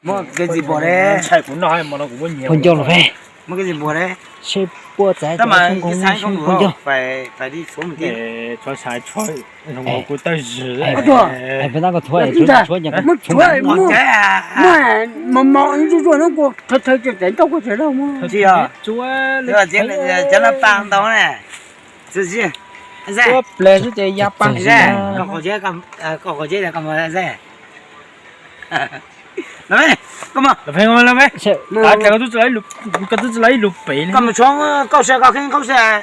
Muaj kev txiv npaum ne. Ntshai kuv noj, hmo no kuv muab nyiav. Phooj ywg los peb. Muaj kev txiv npaum ne. Seb puab txais tab mas ib txhais koj mus phooj ywg. Pais pais li tsuav mus ti. Tsuav sai tsuav. Kuv tawg zis. Peb tab koj txhuav, txhuav muab txhuav muab mos mos zuj zuag no kuv thawv thawv tseem tseem nrauj kuv tsev lauj. Cov no pa ntau ne. Ua ple xwb ces ya pa. Koj qhov tsev, koj qhov tsev koj mus. Los peb, los peb, los peb. Koj twb tsis los ib lub pem li. Koj mus tshuab koj sab, koj kheej koj sab,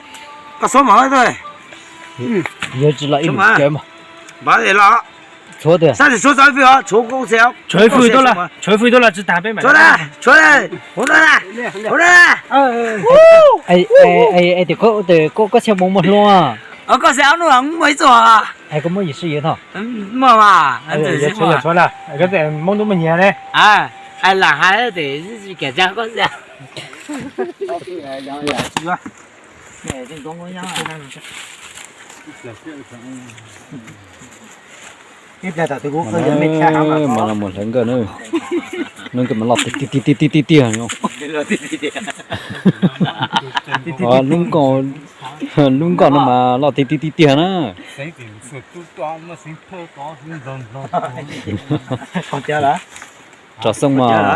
koj xuab mov tuaj. Yuav tsis los ib lub pem mas. Tshuab tiag. Sab tim tshuab txog ib fwj os, tshuab koj xab. Tshuab ib fwj tuaj los, tshuab ib fwj tuaj los tsis tas peb mas. Tshuab na, tshuab na, hov na, hov na. Es tias koj, koj xab mus muaj hlua. Koj xab ob nub muaj ib txoj. Es koj muaj yim sij yim no. Muaj mas. Tshuab na, koj tes Hmoob tub muaj nyias ne. Hais lam hais tes kev tsa koj xab. Mas los mus hlawv nkawj na. Hlawv nkawj mas loj tiag tiag tiag tiag. Lub nkoj, lub nkoj no mas loj tiag tiag tiag tiag na. Tso xeeb mas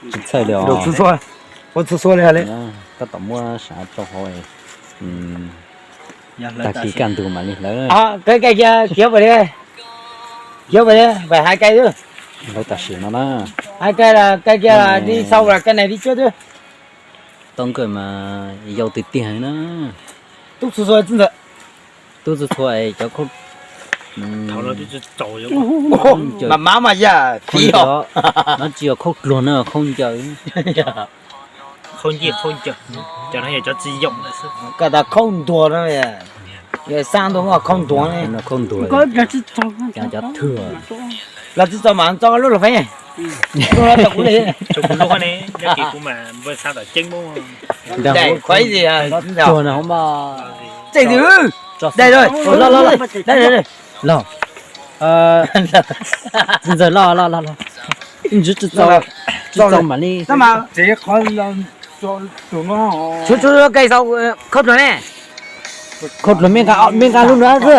tsis txhawj li os. Tab tom muab sav rau hauv. Tag kis kaj ntug mam li hlawv. Kiag, kiag, kiag, kiag, hais kai, hlawv tam sim no na. Hais kai, kai kiag li sau, kai nees li cuab twb. Tau nkawj mas yau tiag tiag na. Tub txhua txhua tub txhua txhua cov khaub, mas mas mas yam no tsis yog khaub dluag na, khaub ncaws. Khaub ncaws, khaub ncaws, cov no yog cov tsis yoom lawm xwb. Koj tas khaub ntuag no, yog xab ntuag muaj khaub ntuag ne. Khaub ntuag, cov thwj. Los tsis txog mas tso lub los feeb. Tso kuv lub ne, yog kis kuv mas npawg xab tom ceeb. Daim khuaib tis tuag no hov mas. Daim, daim, daim, los, txiv ntxawm los los los los. Ib ntsis tsis txaus, tsis txaus mam li. Tshuav tshuav kai sau khaub dluag ne. Khaub dluag me nqa, me nqa lub no xwb.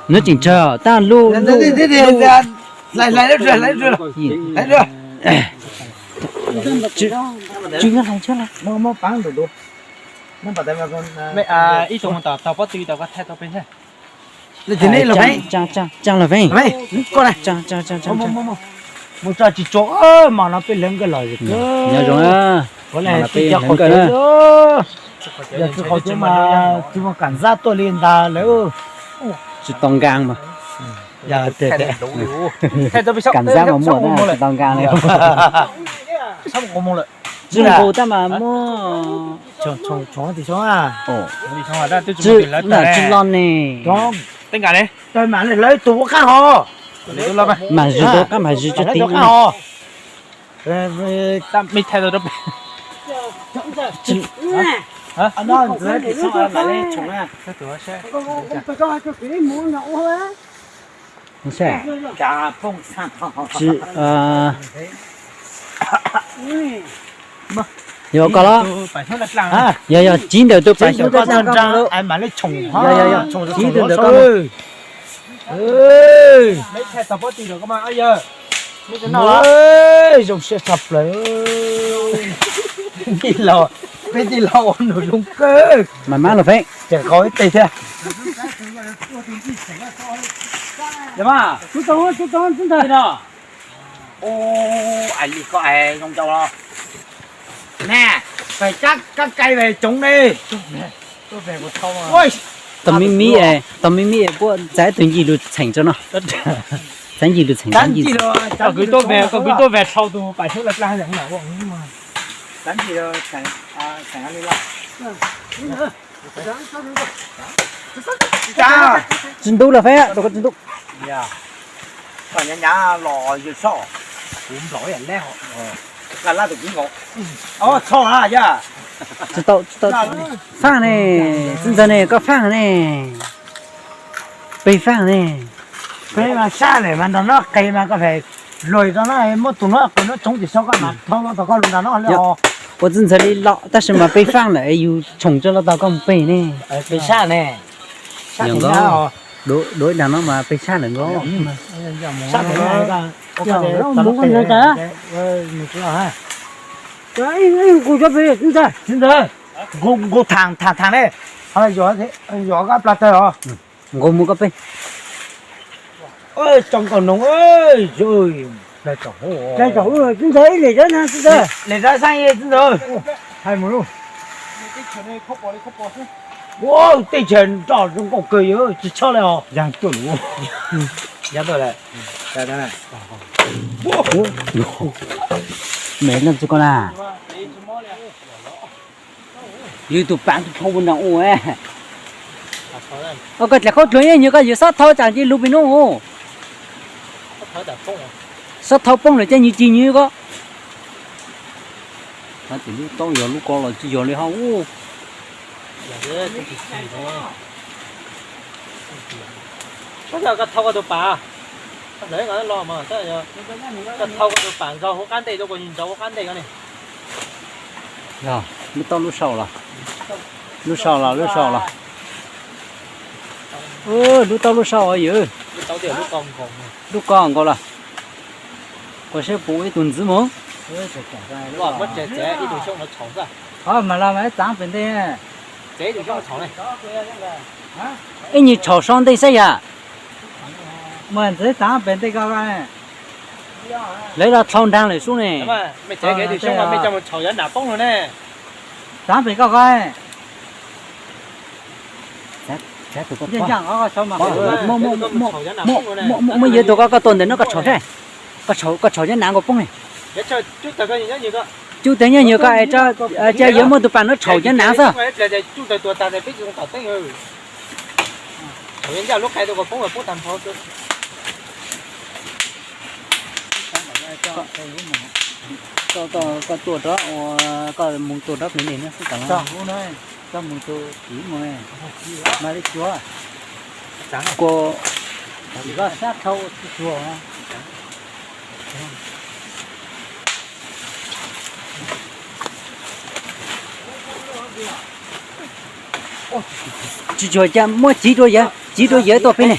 Nws tseem tsawg tab lub. Ib tug mus tom tog pob tw tau koj thaij tau peb thiab. Tsa los feeb. Mus tso tsis tso mas no peb hlawv nkawj los. Nyob zoo, peb hlawv nkawj na. Yog tsis qhov tseeb mas tsis muaj kam zab tuaj li ntag lawm. Tsis tau nkaa mas. Kam zab mas muaj na, tsis tau nkaa li. Tsis nqus tab mas muaj. Tsis, tsis los ne. Mam zis tau qab mam zis tso ti. Yog koj los, yog yog tib ntawm tus pais xyoob daj daj koj mus. Yog yog tib tus ntawm koj mus. Zoo siab tshaj plaws. Peb tij laug, peb tij laug ua nws zoo kawg. Mas mab los feeb. Tseem qau ib teg thiab. Ua, ais li koj ais zoo ncau los. Nab, kab kai ve tsoov ne. Tau me mi, tau me mi puab txav tug ncig lug txheem tso no. Txav ncig lug txheem, txav ncig. Koj kwv tuaj ve sau tus pais xyoob daj daj. Tsis ntub los feeb, tsis ntub. Tsis tau, tsis tau. Faaj ne, txiv ntxawg ne, koj faaj ne. Peb faaj ne. Peb mas sab lawm mas nrog no qe mas koj phem luag rau no muab tus no qe no tsoov tim saum koj mas thau los tom koj lub nrog no li os. Ua txwj ntxawg li los tab sis mas peb faaj lawm yus tshoom tso los tau koj mus pem ne. Peb sab ne. Yog nkauj, duav ib dag no mas peb sab lawm nkauj. Nqus thaam thaam thaam ne, yog koj plas tawg os. Nqus mus koj pem. Tso nkaus noog, le rab xeeb txij ntawd, hais mus. Ua tej chaw nroj zoo nkauj kawg yog tsis tshaj li os. Me leej tsis koj na. Yog tus paam tus phoo ua nrag ua. Koj dlaim qhaub dluag nywj koj yuav xob thau tsam nce lug pem no. Xob thau poob lawm ces nywj cig nywj koj. Hais tias lub taub yog lub ko los tsis yog li ho. Koj thau koj tus paam, koj thau koj tus paam nkaus hauv qab ntej rau kuv nraud hauv qab ntej ko ne. Lub taub lub sau los, lub sau los lub sau los. Lub taub lub sau yog lub ko nkaus los. Kuv seb puas ib tug ntxiv mus. Mas los mas txav pem ntej. Ib nyuag tshaum so ntej saib yam. Muaj ntxiv txav pem ntej ko. Lawv los dlhau nraag lawm sub ne. Txav pem ko ko. Muaj yog tus ko koj tua ntawm no koj tshaum saib. Koj tshaum cov nav nkaus poob ne. Cub tag nyob nywg ko, cia yuav muaj tus paam no tshaum cov nav xwb. Koj tua rov, koj mus tua rov pem ne xwb tas. Koj mus tua tim mus, mas li cuav, koj sab dhau tsis cuag. Tsis cuag cas muab civ rau yawg, civ rau yawg tuaj pem ne.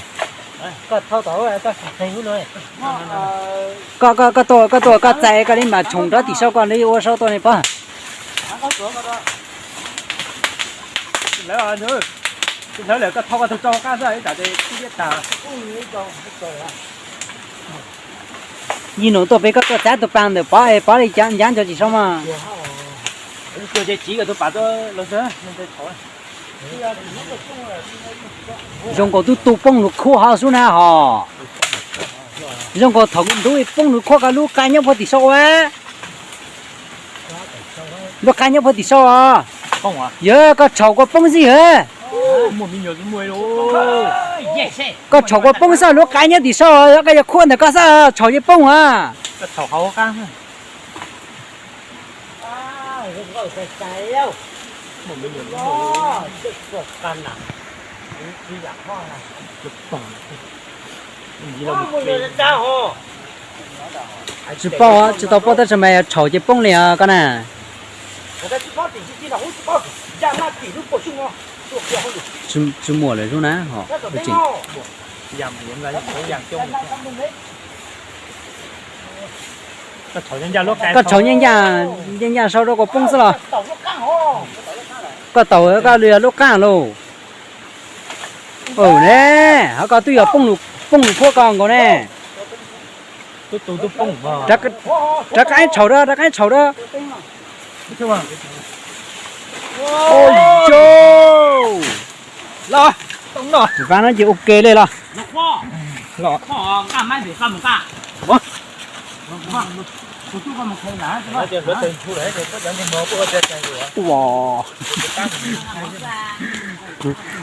Koj, koj tua koj txais koj li mas tshoom rov tim saum koj li ua sau tuaj ne pab. Yig num tuaj pem koj tuaj txav tus paam ntawm pov es pov li cas ncav nco tsis saum mas. Zoo nkaus tub tu poob lug khuab ho sub na ho. Zoo nkaus thaum kuv ntub poob lug khuab koj lub qab nyob puag tim saum ua. Lub qab nyob puag tim saum os. Yog koj tshaum koj poob xwb yog. Koj tshaum koj poob xwb lub qab nyob tim saum os, koj yog khuab ntawm koj xwb tshaum yeej poob os. Tsis paub, tsis tau paub tab sis mas tshaum ces poob li os koj na. Tsis muaj lawm zoo na ho. Koj tshaum nyob ncaj, nyob ncaj sau rau koj poob xwb los. Koj taum koj li lub qab lauj. Ne, ho koj twb yog poob lug khuab koj nkaus ne. Rov qab tshaum rau, rov qab tshaum rau. Los, vaab no ces ua ke li los.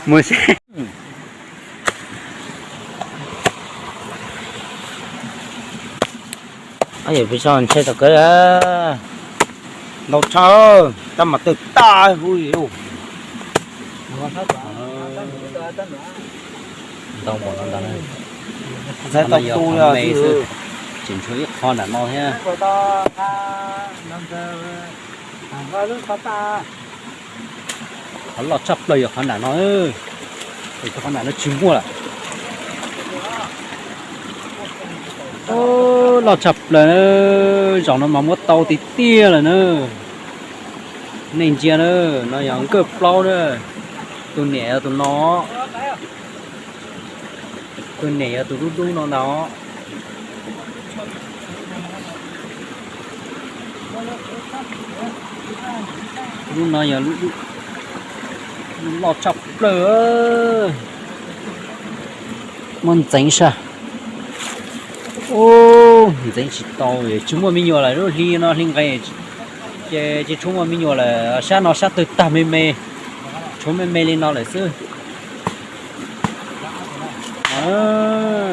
Mus seb. Peb so ntshai tom kawg, ntau tshaj, tab mas tawg tag hu li. Ntau npaum no ntag na. Ntxhais tau tu yog xwb, tseem tshuav ib qho nram no thiab. Qhov loj tshaj plaws yog qhov nram no, qhov nram no tsis muaj lawm. Loj tshaj plaws, zaum no mas muab tau tiag tiag lawm na. Nej ntsia na, no yog nkawj plaub na, tus niam yog tus no, tus niam yog tus dub dub no ntag. Lub no yog lub loj tshaj plaws. Muab ntxeev saj. Ub, ntxeev tsis tau, tsis muaj me nyuam lawm, lub hli no hli nqis ces tsis tshua muaj me nyuam lawm, sab no sab twg tag me me, tshuav me me li no lawm xwb.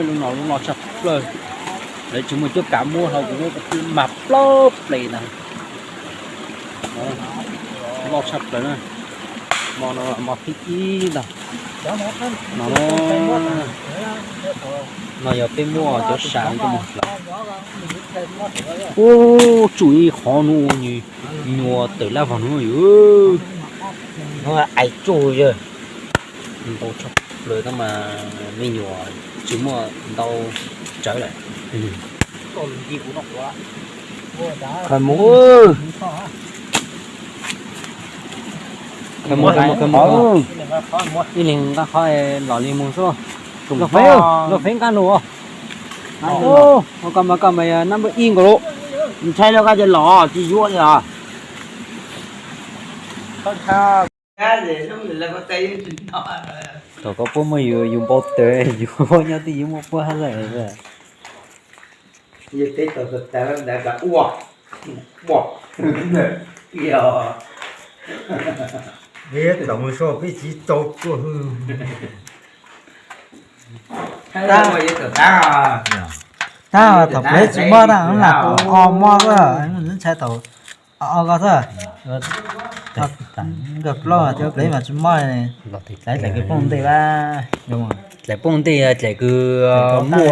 Lub no lub loj tshaj plaws, lawv tsis muaj cuab kav muab hlo kuv lub mas plaub ples ntag. Loj tshaj plaws na. Mo no mo thib ib ntag. No, no yog peb muaj cov sam coj mus hlawv. Ub, tsuj ib qhov no, nyuam tawm lab vog no yom. Ntau tshaj plaws tab mas me nyuam tsis muaj ntau tsawv lawm. Khaws mus, khaws mus, khaws mus, khaws mus. Ib leeg nqa qhov los li mus xwb. Luag feeb, luag feeb nqa lus. Ua koj mas koj mas yog number ib nkaus lauj. Ntshai los koj ces los tsis yuav li os. Thaum koj puab muaj yus, yus npau taws, yus nyob twj ywm muaj puab hab lawm. Tab thaum peb tsis muaj na, lam o muaj, ntshai thaum o ko xwb. Nkawg plaub cov plev mas tsis muaj, dlaim kws poob ntej lawm. Dlaim poob ntej, dlaim kws muaj,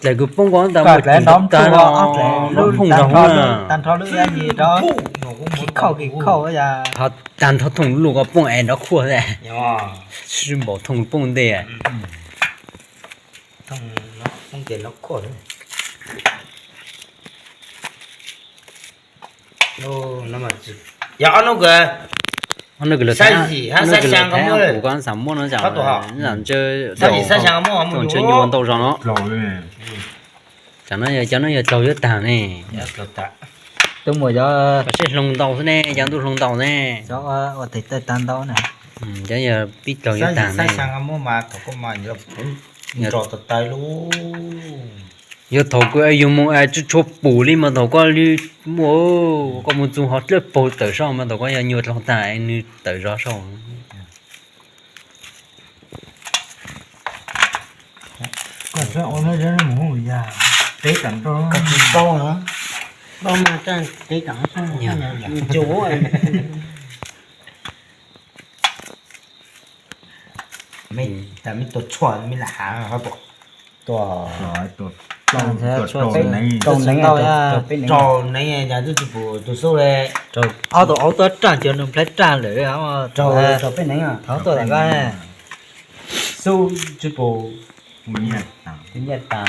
dlaim kws poob ko ntawd muaj tsis tag no, lub phooj rau na. Tag nrho lub yab yim rau, khij khauj khij khauj. Ho tag nrho thooj lub ko poob es nrov khuaj xwb. Sib npaum thooj poob ntej. Yog ob hnub kawg, ob hnub kawg lawv thaij kuv ko xam muab no, xam ntshe nyuam ntau zog no. Tam no yog cov no yog dlaug yuav tag ne. Twb muaj cov seb hloov ntau xwb ne, cov ntuj hloov ntau ne. Cov ua tes taw tag ntau na. Cov yog pib dlaug yuav tag ne. Yog thaum kws yus mus es tsis tshua pum li mas thaum koj li muaj, koj mus txug ho dlawb paug tawm saud mas thaum koj yog nyuam dlaug tag es nws tawm zog saud. Mej tua tshuaj mej lam hav tua, rau neev, yog twb tsis pum tus xub le, ob tug aub tuab raj cov nws nplhaib raj lawm, rau peb neev, thaum tuaj tag ko xub tsis pum, nyiaj tas,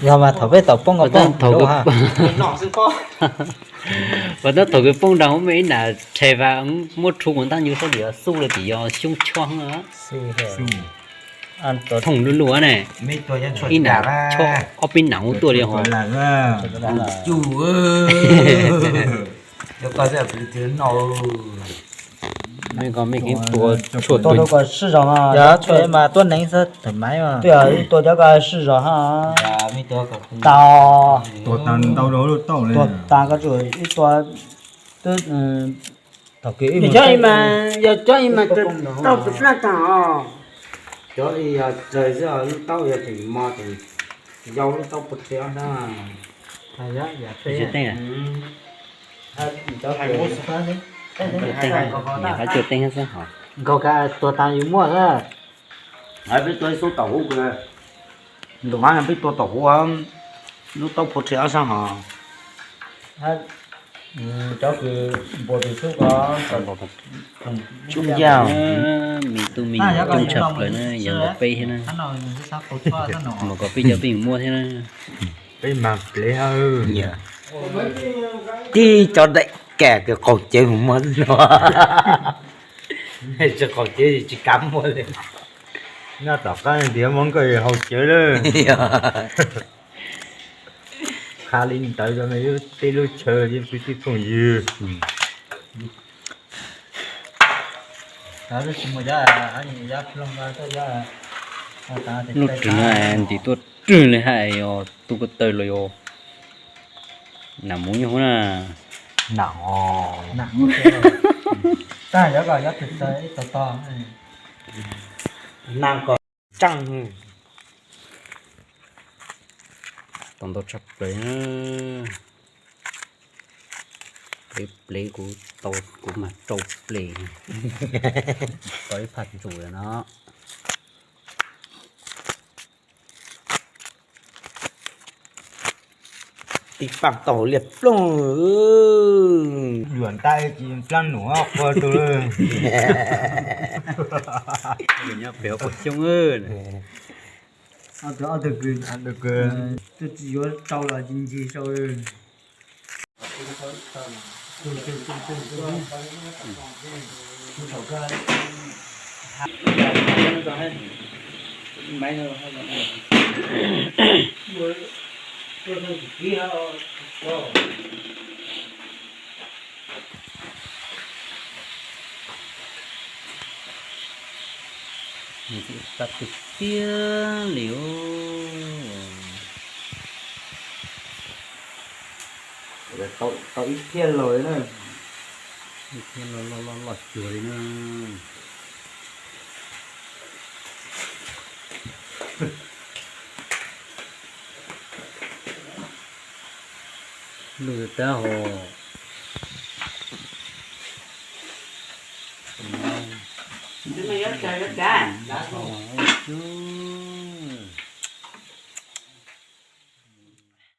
yog mas thaum peb tau poob ko poob, ua tab thaum kws poob nrag hauv mej ib nam rhe vas muab rhu kuv ntab ncu sab tim xub le tim yog xyoob chob. Thooj luj luj ne, ib nam chob ob peb nam ua tuaj li ho. Mej ko mej keeb tua tshuaj, tua rau kom sib zog, yog tshuaj mas tuab neev xwb tawm maiv, tua cov ko sib zog ho. Tau, tua tas ntau rau lub tauj li, tua tas ko tshuaj ib tua, thaum kws ib, yog cov ib mas tau tus plaj tag os, cov ib yog tsawg xwb, lub tauj yog tseem mos tseem yau lub tauj puag tsev os. Tsis teeb. Niam qab cuag teeb xwb hos. Nkaug ka tua tas yus muaj xwb. Peb tua ib xub tau huv, ntus mas peb tua tau huv, lub taub phua rhe ob sab hos. Cov kws npua tus xub ko, tsub yaj, me tub me nyuam coob tshaj plaws na, yog ntau peb thiab na. Mas kom peb cov peb muaj thiab na. Peb mag plev. Tib cov daim kam kws qaug cawv mus muag no. Tsis qaug cawv tsis kav muag li. Nyob tom qab tias muab nkoj haus cawv lawm. Qha li ntawd rau yus tej lub chaw, yus kwv tij phooj ywg. Lub rwg no ntim tuaj rwg li hais os, tu ko taw los yog. Nam mus nyob huv na. Nam os. Tag yov ko yov tw taw ib tog tog. Nam kom tseej. Tau ntau tshaj plaws. Plev plev kuv tau, kuv mag rau plev. Tau ib phaj ntsum lawm no. Tib paaj tau liaj ploog. Yuam ntaj tsis plaab num quaj rau. Nyob pem quaj xyoob. Ob tug, ob tug kws, ob tug kws, twb tsis yuav rau los ncig sau. Txav tiag tiag li. Tau ib phiab laus li na. Ib phiab loj loj loj cuag li na. Lug tab hos.